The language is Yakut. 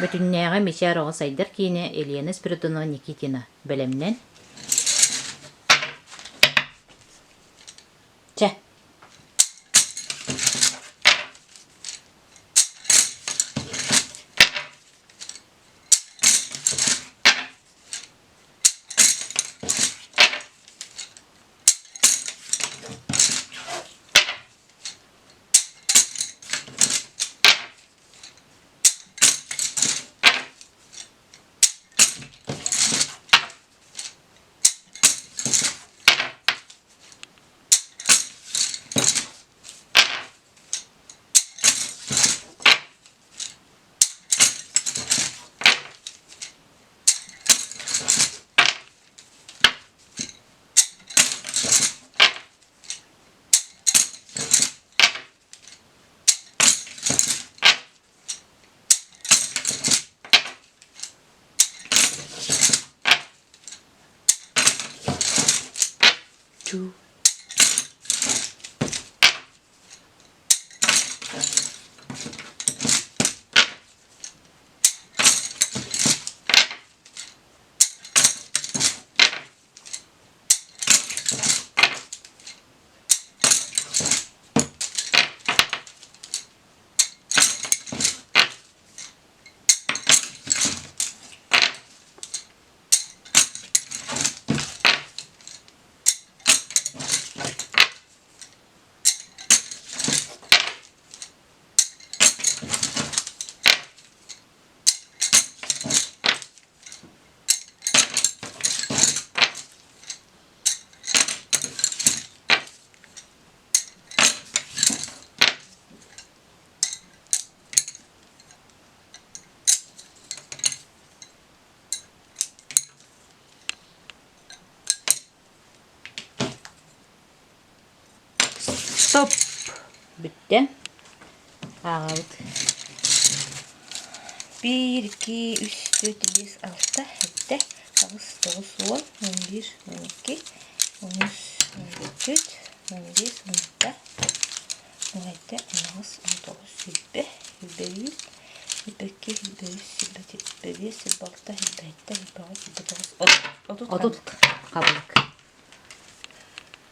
Бөтүннээҕи Мичээр оҕо сайдар киинэ Елена Спиридонова Никитина бэлэмнэн Чэ Two. Стоп! Бүттэ. Ааҕабыт. Биир, икки, үс, түөрт, биэс, алта, сэттэ, аҕыс, тоҕус, уон, он биир, он икки, он үс, он төрт, он биэс, он алта, он сэттэ, он аҕыс, он тоҕус, сүүрбэ, сүүрбэ биир, сүүрбэ икки, сүүрбэ үс, сүүрбэ түөрт, сүүрбэ биэс, сүүрбэ алта, сүүрбэ сэттэ, сүүрбэ аҕыс, сүүрбэ тоҕус, отут. 30 хабылык.